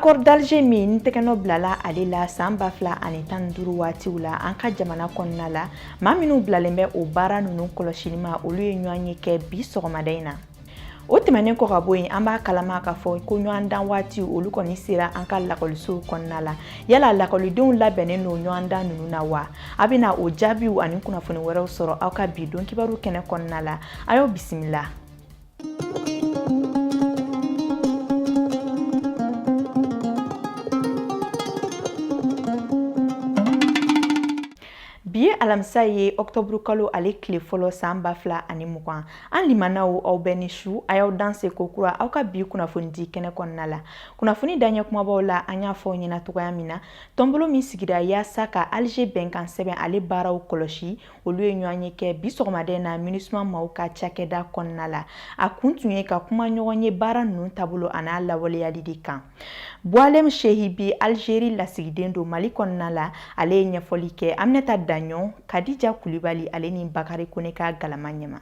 Accord d'Alger min ni tɛgɛnɔ bilala ale la san 2015 waatiw la an ka jamana kɔnɔna la, maa minnu bilalen bɛ o baara ninnu kɔlɔsili ma, olu ye ɲɔgɔn ye kɛ bi sɔgɔmada in na. O tɛmɛnen kɔ ka bɔ yen, an b'a kalama k'a fɔ ko ɲɔgɔndan waati olu kɔni sera an ka lakɔlisow kɔnɔna la. Yala lakɔlidenw labɛnnen don ɲɔgɔndan ninnu na wa? A bɛna o jaabiw ani kunnafoni wɛrɛw sɔrɔ aw ka bi don kibaru kɛnɛ kɔnɔna la. A y'aw bisimila. Bi ye alamisa ye, ɔkutɔburu kalo ale tile fɔlɔ, san 2020. An limanaw, aw bɛɛ ni su, a y'aw danse kokura aw ka bi kunnafonidi kɛnɛ kɔnɔna la. Kunnafoni daɲɛ kumabaw la, an y'a fɔ aw ɲɛna cogoya min na, tɔnbolo min sigira yaasa ka Alger bɛnkan sɛbɛn ale baaraw kɔlɔsi, olu ye ɲɔgɔn ye kɛ bi sɔgɔmada in na MINUSMA maaw ka cakɛda kɔnɔna la. A kun tun ye ka kuma ɲɔgɔn ye baara ninnu taabolo an'a lawaleyali de kan. Boualem Chehibi, Algérie lasigiden don Mali kɔnɔna la, ale ye ɲɛfɔli kɛ Aminata Daɲɔn, Kadija Kulibali ale ni Bakari Kone ka galama ɲɛma.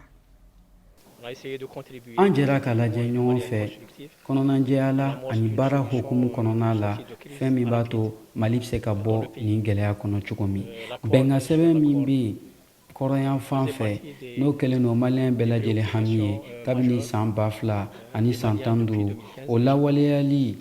An jɛra k'a lajɛ ɲɔgɔn fɛ kɔnɔnajɛya la ani baara hukumu kɔnɔna la, fɛn min b'a to Mali bɛ se ka bɔ nin gɛlɛya kɔnɔ cogo min. Bɛnkan sɛbɛn min bɛ yen kɔrɔnyanfan fɛ, n'o kɛlen don maliyɛn bɛɛ lajɛlen hami ye kabini san 2015, o lawaleyali,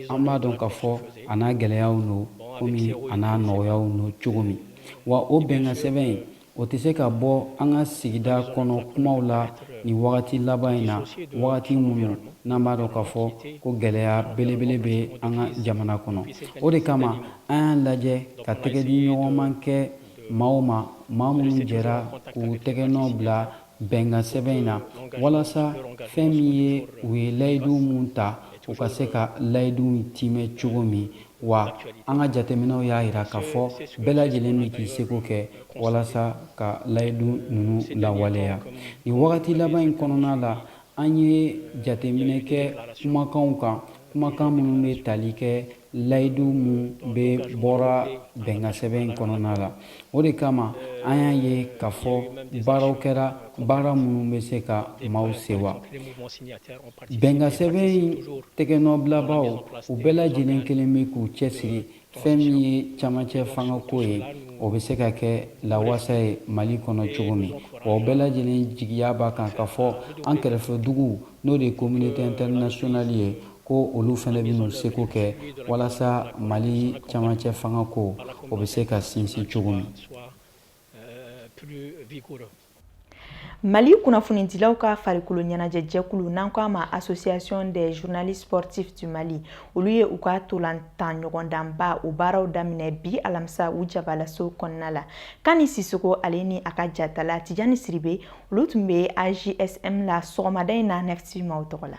an b'a dɔn k'a fɔ a n'a gɛlɛyaw don komi a n'a nɔgɔyaw don cogo min. Wa o bɛnkan sɛbɛn in, o tɛ se ka bɔ an ka sigida kɔnɔ kumaw la nin wagati laban in na, wagati minnu n'an b'a dɔn k'a fɔ ko gɛlɛya belebele bɛ an ka jamana kɔnɔ. O de kama an y'a lajɛ ka tɛgɛdiɲɔgɔnma kɛ maaw ma, maa minnu jɛra k'u tɛgɛnɔ bila bɛnkan sɛbɛn in na, walasa fɛn min ye u ye layidu min ta, u ka se ka layidu tiimɛ cogo min. Wa an ka jateminɛw y'a jira k'a fɔ bɛɛ lajɛlen bɛ k'i seko kɛ walasa ka layidu ninnu lawaleya. Nin wagati laban in kɔnɔna la, an ye jateminɛ kɛ kumakanw kan, kumakan minnu bɛ tali kɛ layidu min bɛ bɔra bɛnkan sɛbɛn in kɔnɔna la. O de kama an y'a ye k'a fɔ baaraw kɛra, baara minnu bɛ se ka maaw sewa. Bɛnkan sɛbɛn in tɛgɛnɔbilabaaw, u bɛɛ lajɛlen kelen bɛ k'u cɛsiri fɛn min ye camancɛ fangako ye, o bɛ se ka kɛ lawasa ye Mali kɔnɔ cogo min. Wa u bɛɛ lajɛlen jigiya b'a kan k'a fɔ an kɛrɛfɛ dugu, n'o de ye communauté internationale ye, ko olu fana bɛ n'u seko kɛ walasa Mali camancɛ fangako, o bɛ se ka sinsin cogo min. Mali kunnafonidilaw ka farikolo ɲɛnajɛ jɛkulu, n'an ko a ma Association des journalistes sportifs du Mali, olu ye u ka ntolantan ɲɔgɔndanba o baaraw daminɛ bi alamisa u jabalaso kɔnɔna la. Kani Sisoko ale ni a ka jatala Tijani Siribe, olu tun bɛ AJSM la sɔgɔmada in na 9TV maaw tɔgɔ la.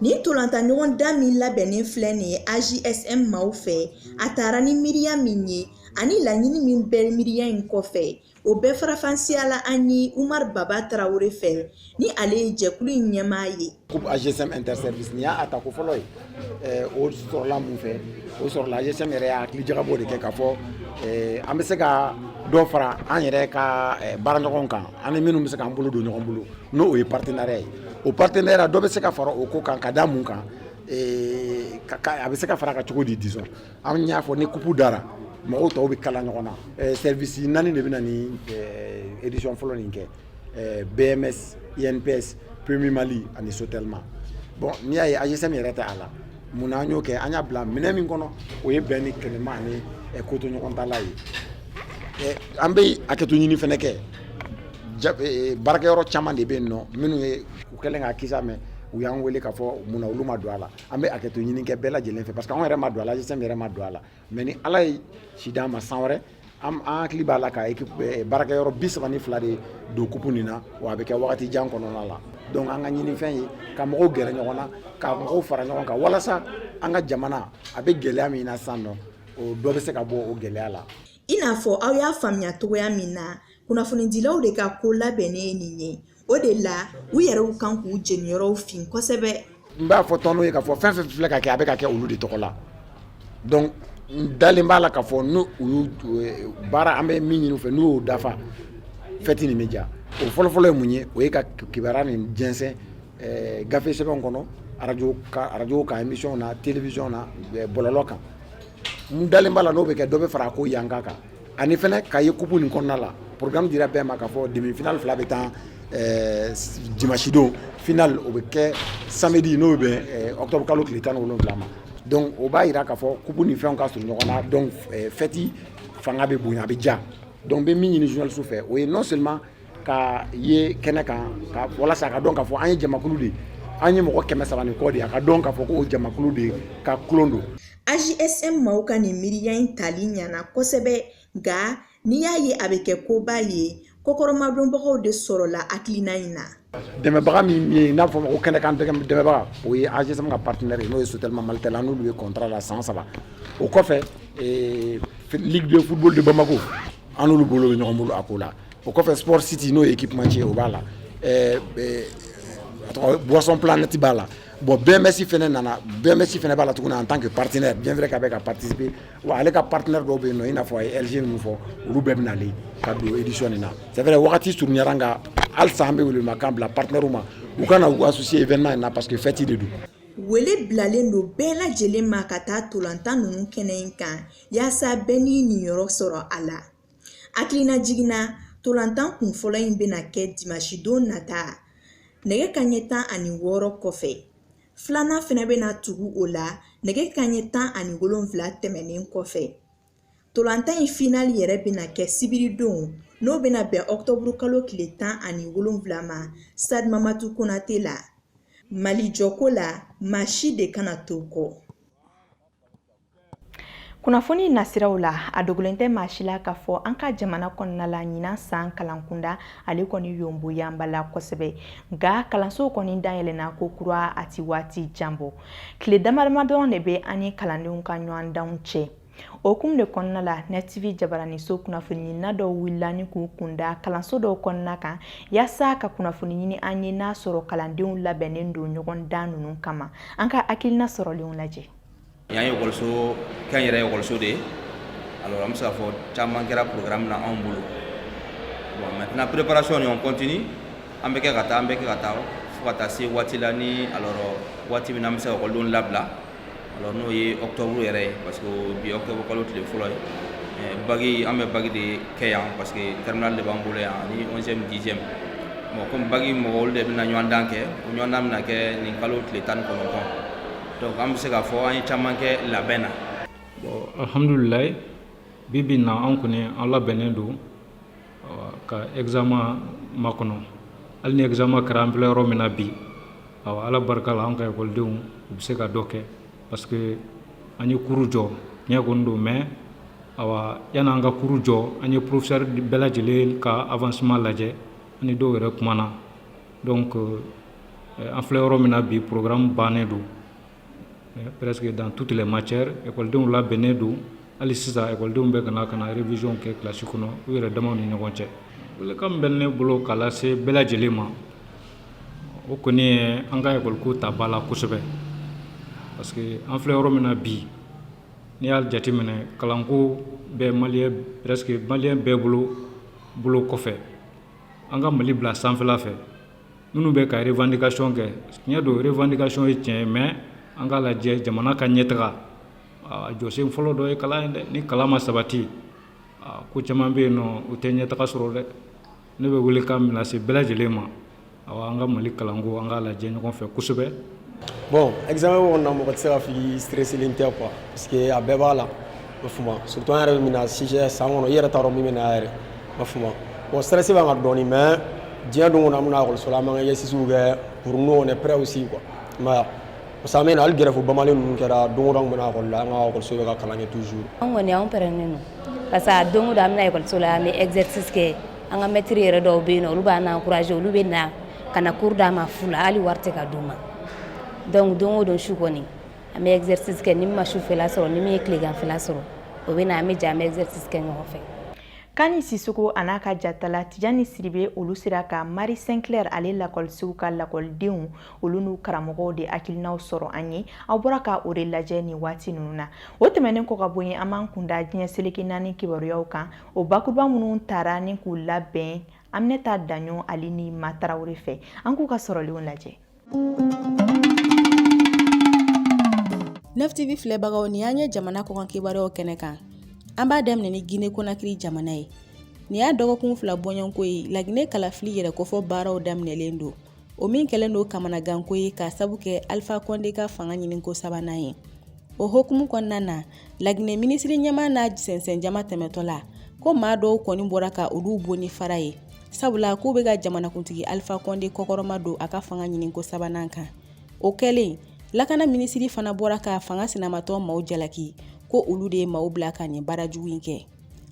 Nin ntolantan ɲɔgɔndan min labɛnnen filɛ nin ye AJSM maaw fɛ, a taara ni miiriya min ye ani laɲini min bɛ miiriya in kɔfɛ, o bɛɛ farafansiyala an ye Umar Baba Tarawele fɛ, ni ale ye jɛkulu in ɲɛmaa ye. Coupe AJSM Interservice, nin y'a tako fɔlɔ ye. O sɔrɔla mun fɛ? O sɔrɔla AJSM yɛrɛ y'a hakili jagabɔ de kɛ k'a fɔ an bɛ se ka dɔ fara an yɛrɛ ka baaraɲɔgɔnw kan, an ni minnu bɛ se k'an bolo don ɲɔgɔn bolo, n'o ye partenariat ye. O partenariat, dɔ bɛ se ka fara o ko kan ka da mun kan? A bɛ se ka fara ka cogo di? Disons, an y'a fɔ ni coupe dara, mɔgɔw tɔw bɛ kala ɲɔgɔn na. Service naani de bɛ na ni édition fɔlɔ nin kɛ: BMS, INPS, PMU Mali ani Sotelma. Bon, n'i y'a ye AJSM yɛrɛ tɛ a la, mun na an y'o kɛ? An y'a bila minɛn min kɔnɔ, o ye bɛn ni kɛlɛma ani kotoɲɔgɔntala ye. An bɛ hakɛto ɲini fɛnɛ kɛ. Baarakɛyɔrɔ caman de bɛ yen nɔ minnu ye u kɛlen ka kisa mɛn, u y'an wele k'a fɔ mun na olu ma don a la. An bɛ hakɛto ɲini kɛ bɛɛ lajɛlen fɛ, parce que anw yɛrɛ ma don a la, AJSM yɛrɛ ma don a la. Mais ni Ala ye si d'an ma san wɛrɛ, an hakili b'a la ka baarakɛyɔrɔ 32 de don coupe nin na, wa a bɛ kɛ wagati jan kɔnɔna la. Donc an ka ɲinifɛn ye ka mɔgɔw gɛrɛ ɲɔgɔn na, ka mɔgɔw fara ɲɔgɔn kan, walasa an ka jamana a bɛ gɛlɛya min na sisan nɔ, o dɔ bɛ se ka bɔ o gɛlɛya la. I n'a fɔ aw y'a faamuya cogoya min na, kunnafonidilaw de ka ko labɛnnen ye nin ye. O de la u yɛrɛw kan k'u jeniyɔrɔw fin kosɛbɛ. N b'a fɔ tɔn'o ye k'a fɔ fɛn fɛn filɛ ka kɛ, a bɛ ka kɛ olu de tɔgɔ la. Donc n dalen b'a la k'a fɔ n'u y'u baara, an bɛ min ɲini u fɛ, n'u y'o dafa, fɛti nin bɛ diya. O fɔlɔfɔlɔ ye mun ye? O ye ka kibaruya nin jɛnsɛn gafe sɛbɛnw kɔnɔ. arajo ka arajo kan, émission na, télévision na, bɔlɔlɔ kan. N dalen b'a la, n'o bɛ kɛ, dɔ bɛ fara a ko yanka kan. Ani fɛnɛ ka ye coupe nin kɔnɔna la, programme dira bɛɛ ma k'a fɔ demi finale fila bɛ taa dimanche don, finale o bɛ kɛ samedi, n'o bɛ bɛn octobre kalo tile 17 ma. Donc o b'a yira k'a fɔ coupe ni fɛnw ka surun ɲɔgɔn na, donc fête fanga bɛ bonya, a bɛ ja. Donc n bɛ min ɲini journaliste fɛ, o ye non seulement ka ye kɛnɛ kan ka walasa ka dɔn k'a fɔ an ye jamakulu de ye, an ye mɔgɔ 300 ni kɔ de ye, a ka dɔn k'a fɔ ko o jamakulu de ka kulon don. AJSM maaw ka nin miiriya in tali ɲana kosɛbɛ, nka n'i y'a ye a bɛ kɛ koba ye, kɔkɔrɔmadonbagaw de sɔrɔla hakilina in na. Dɛmɛbaga min ye n'a fɔ ma ko kɛnɛkan dɛmɛbaga, o ye AJSM ka partenaire ye, n'o ye Sotelma Malitel. An n'olu ye contrat la san 3. O kɔfɛ, Ligue de football de Bamako, an n'olu bolo bɛ ɲɔgɔn bolo a ko la. O kɔfɛ, Sport City, n'o ye équipementier, o b'a la, a tɔgɔ Boisson Planète b'a la. Bon, BMS fɛnɛ nana, BMS fɛnɛ b'a la tuguni en tant que partenaire, bien vrai k'a bɛ ka participer wa. Ale ka partenaire dɔw bɛ yen nɔ, i n'a fɔ a ye LG ninnu fɔ, olu bɛɛ bɛ nalen ka don édition nin na. C'est vrai, wagati surunyara, nka halisa an bɛ welemakan bila partenaire ma, u ka na u associer événement in na, parce que fête de don. Wele bilalen don bɛɛ lajɛlen ma ka taa ntolantan ninnu kɛnɛ in kan, yaasa bɛɛ n'i niyɔrɔ sɔrɔ a la. Hakilina jiginna, ntolantan kun fɔlɔ in bɛna kɛ dimanche don nata nɛgɛ kanɲɛ 16 kɔfɛ. Filanan fɛnɛ bɛna tugu o la nɛgɛ kanɲɛ 17 tɛmɛnen kɔfɛ. Ntolantan in finale yɛrɛ bɛna kɛ sibiridon, n'o bɛna bɛn ɔkutɔburu kalo tile 17 ma, Stade Mamadu Konate la. Mali jɔko la, maa si de kana to kɔ. Kunnafoni nasiraw la, a dogolen tɛ maa si la k'a fɔ an ka jamana kɔnɔna la, ɲinan san kalankunda ale kɔni yonboyanba la kosɛbɛ. Nka kalansow kɔni dayɛlɛnna ko kura, a ti waati jan bɔ, tile dama dama dɔrɔn de bɛ an ni kalandenw ka ɲɔgɔndanw cɛ. O hukumu de kɔnɔna la, Net TV jabaraniso kunnafoni ɲinina dɔw wulila ni k'u kunda kalanso dɔw kɔnɔna kan, yaasa ka kunnafoni ɲini an ye n'a sɔrɔ kalandenw labɛnnen don ɲɔgɔndan ninnu kama. An ka hakilina sɔrɔlenw lajɛ. Yan ye ekɔliso kɛ yɛrɛ ekɔliso de ye. Alors an bɛ se k'a fɔ caman kɛra programme na anw bolo. Bon, maintenant préparation nin, on continue, an bɛ kɛ ka taa, an bɛ kɛ ka taa fo ka taa se waati la ni alors waati min na an bɛ se ka ekɔlidenw labila. Alors n'o ye octobre yɛrɛ ye, parce que bi octobre kalo tile fɔlɔ ye. Bac, an bɛ bac de kɛ yan, parce que terminale de b'an bolo yan ani 11e, 10e. Bon, comme bac mɔgɔw, olu de bɛna ɲɔgɔndan kɛ, o ɲɔgɔndan bɛna kɛ nin kalo tile 19. Donc an bɛ se k'a fɔ an ye caman kɛ labɛn na. Bon, alhamdulilayi, bi bi in na, an kɔni an labɛnnen don ka examen makɔnɔ. Hali ni examen kɛra, an filɛ yɔrɔ min na bi, awa, Ala barika la, an ka ekɔlidenw u bɛ se ka dɔ kɛ, parce que an ye cours jɔ. Tiɲɛ kɔni don, mais awa, yanni an ka cours jɔ, an ye professeur bɛɛ lajɛlen ka avancement lajɛ, ani dɔw yɛrɛ kumana. Donc an filɛ yɔrɔ min na bi, programme bannen don presque dans toutes les matières. Ekɔlidenw labɛnnen don. Hali sisan, ekɔlidenw bɛ ka na révision kɛ kilasi kɔnɔ, u yɛrɛ damaw ni ɲɔgɔn cɛ. Welekan min bɛ ne bolo k'a lase bɛɛ lajɛlen ma, o kɔni ye an ka ekɔliko ta ba la kosɛbɛ, parce que an filɛ yɔrɔ min na bi, n'i y'a jateminɛ, kalanko bɛ malien, presque malien bɛɛ bolo bolo kɔfɛ. An ka Mali bila sanfɛla fɛ. Minnu bɛ ka revendication kɛ, tiɲɛ don, revendication ye tiɲɛ ye, mais an k'a lajɛ jamana ka ɲɛtaga, a jɔsen fɔlɔ dɔ ye kalan ye dɛ. Ni kalan ma sabati, ko caman bɛ yen nɔ, u tɛ ɲɛtaga sɔrɔ dɛ. Ne bɛ wele ka min lase bɛɛ lajɛlen ma, awa, an ka Mali kalanko, an k'a lajɛ ɲɔgɔn fɛ kosɛbɛ. Bon, examen kɔnɔna na, mɔgɔ tɛ se k'a fɔ k'i stressé tɛ quoi, parce que a bɛɛ b'a la, i b'a faamu. Surtout an yɛrɛ bɛ min na sujet san kɔnɔ, i yɛrɛ t'a dɔn min bɛ na yɛrɛ, i b'a faamu. Bon, stress b'an kan dɔɔni, mais diɲɛ don o don, an bɛna ekɔliso la, an b'an ka exercice kɛ. Pour nous, on est prêt aussi quoi, i m'a ye. Parce que an bɛ na hali grève bamalen ninnu kɛra, don o don an tun bɛ na ekɔli la, an ka ekɔliso bɛ ka kalan kɛ toujours. An kɔni, anw pɛrɛnnen don, parce que a don o don an bɛna ekɔliso la, an bɛ exercice kɛ. An ka maître yɛrɛ dɔw bɛ yen nɔ, olu b'an encourager, olu bɛ na ka na cours d'an ma fu la, hali wari tɛ ka d'u ma. Donc don o don su kɔni, an bɛ exercice kɛ. Ni min ma sufɛla sɔrɔ, ni min ye tileganfɛla sɔrɔ, o bɛ na, an bɛ jɛ, an bɛ exercice kɛ ɲɔgɔn fɛ. Kani Sisoko a n'a ka jatala Tijani Siribe, olu sera ka Marie Sinclair ale lakɔlisow ka lakɔlidenw, olu n'u karamɔgɔw de hakilinaw sɔrɔ an ye. Aw bɔra ka o de lajɛ nin waati ninnu na. O tɛmɛnen kɔ ka bɔ yen, an b'an kunda diɲɛ seleke naani kibaruyaw kan, o bakuruba minnu tara ni k'u labɛn Aminata Daɲɔ ale ni Ma Tarawele fɛ. An k'u ka sɔrɔlenw lajɛ. Nef TV filɛbagaw, nin y'an ye jamana kɔkan kibaruyaw kɛnɛ kan. An b'a daminɛ ni Guinée Conakry jamana ye. Nin y'a dɔgɔkun 2 bɔɲɔgɔnko ye Laginɛ kalafili yɛrɛ kofɔ baaraw daminɛlen don. O min kɛlen don kamanaganko ye k'a sabu kɛ Alpha Condé ka fanga ɲiniko sabanan ye. O hokumu kɔnɔna na, Laginɛ minisiri ɲɛmaa n'a sɛnsɛnjama tɛmɛtɔ la, ko maa dɔw kɔni bɔra ka olu bon ni fara ye, sabula k'u bɛ ka jamanakuntigi Alpha Condé kɔkɔrɔma don a ka fanga ɲiniko sabanan kan. O kɛlen, lakana minisiri fana bɔra ka fanga sinamatɔn maaw jalaki ko olu de ye maaw bila ka nin baara jugu in kɛ.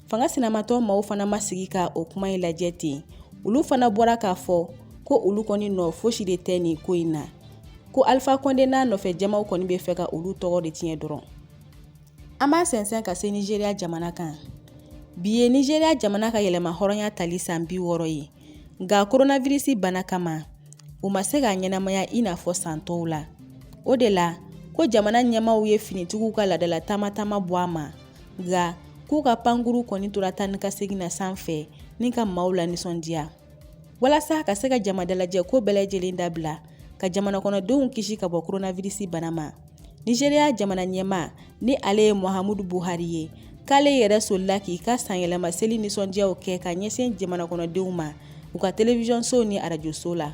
Fanga sinamatɔn maaw fana ma sigi ka o kuma in lajɛ ten. Olu fana bɔra k'a fɔ ko olu kɔni nɔ fosi de tɛ nin ko in na, ko Alpha Condé n'a nɔfɛ jamaw kɔni bɛ fɛ ka olu tɔgɔ de tiɲɛ dɔrɔn. An b'a sɛnsɛn ka se Nigeria jamana kan. Bi ye Nigeria jamana ka yɛlɛma hɔrɔnya tali san 60 ye, nka coronavirus bana kama, u ma se k'a ɲɛnamaya i n'a fɔ san tɔw la. O de la, ko jamana ɲɛmaaw ye finitigiw ka laadala taama-taama bɔ a ma, nka k'u ka pankuru kɔni tora taa ni ka segin na sanfɛ ni ka maaw lanisɔndiya. Walasa ka se ka jama dalajɛ ko bɛɛ lajɛlen dabila, ka jamana kɔnɔdenw kisi ka bɔ coronavirus bana ma. Nigeria jamana ɲɛmaa ni ale ye Muhammadu Buhari ye, k'ale yɛrɛ solila k'i ka sanyɛlɛma seli nisɔndiyaw kɛ ka ɲɛsin jamana kɔnɔdenw ma u ka telewisɔnsow ni arajoso la.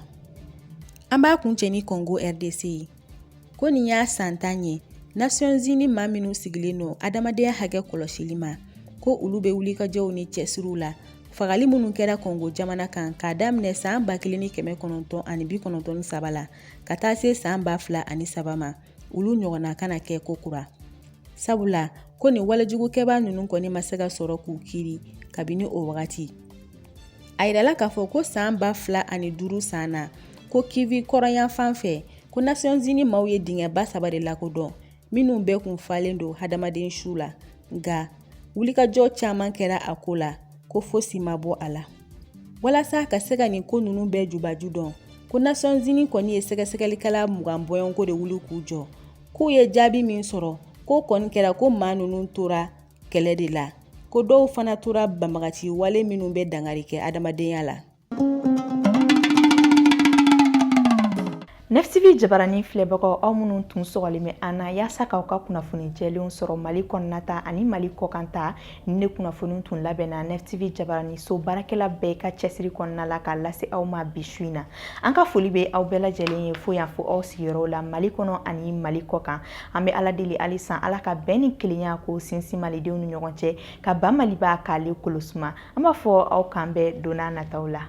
An b'a kuncɛ ni Congo RDC ye. Ko nin y'a san 10 ye Nations Unies maa minnu sigilen don adamadenya hakɛ kɔlɔsili ma, ko olu bɛ wulikajɔw ni cɛsiriw la fagali minnu kɛra Congo jamana kan k'a daminɛ san 1993 la ka taa se san 2003 ma, olu ɲɔgɔnna kana kɛ ko kura, sabula ko nin walejugukɛbaa ninnu kɔni ma se ka sɔrɔ k'u kiri kabini o wagati. A yirala k'a fɔ ko san 2005 san na, ko Kivu kɔrɔnyanfan fɛ, ko Nations Unies maaw ye dingɛba 3 de lakodɔn minnu bɛɛ kun falen don hadamaden su la, nka wulikajɔ caman kɛra a ko la ko fosi ma bɔ a la. Walasa ka se ka nin ko ninnu bɛɛ jubaju dɔn, ko Nations Unies kɔni ye sɛgɛsɛgɛlikɛla 20 bɔɲɔgɔnko de wuli k'u jɔ, k'u ye jaabi min sɔrɔ, k'o kɔni kɛra ko maa ninnu tora kɛlɛ de la, ko dɔw fana tora banbagaci wale minnu bɛ dankari kɛ adamadenya la. Nef TV jabaranin filɛbagaw, aw minnu tun sɔgɔlen bɛ an na yaasa k'aw ka kunnafoni jɛlenw sɔrɔ Mali kɔnɔna ta ani Mali kɔkan ta, ni ne kunnafoni tun labɛnna Nef TV jabaranin so baarakɛla bɛɛ ka cɛsiri kɔnɔna la k'a lase aw ma bi su in na. An ka foli bɛ aw bɛɛ lajɛlen ye fo yan fo aw sigiyɔrɔw la Mali kɔnɔ ani Mali kɔkan. An bɛ Ala deli halisa Ala ka bɛn ni kelenya k'o sinsin malidenw ni ɲɔgɔn cɛ, ka ba Maliba k'ale kolosuma. An b'a fɔ aw k'an bɛn don n'a nataw la.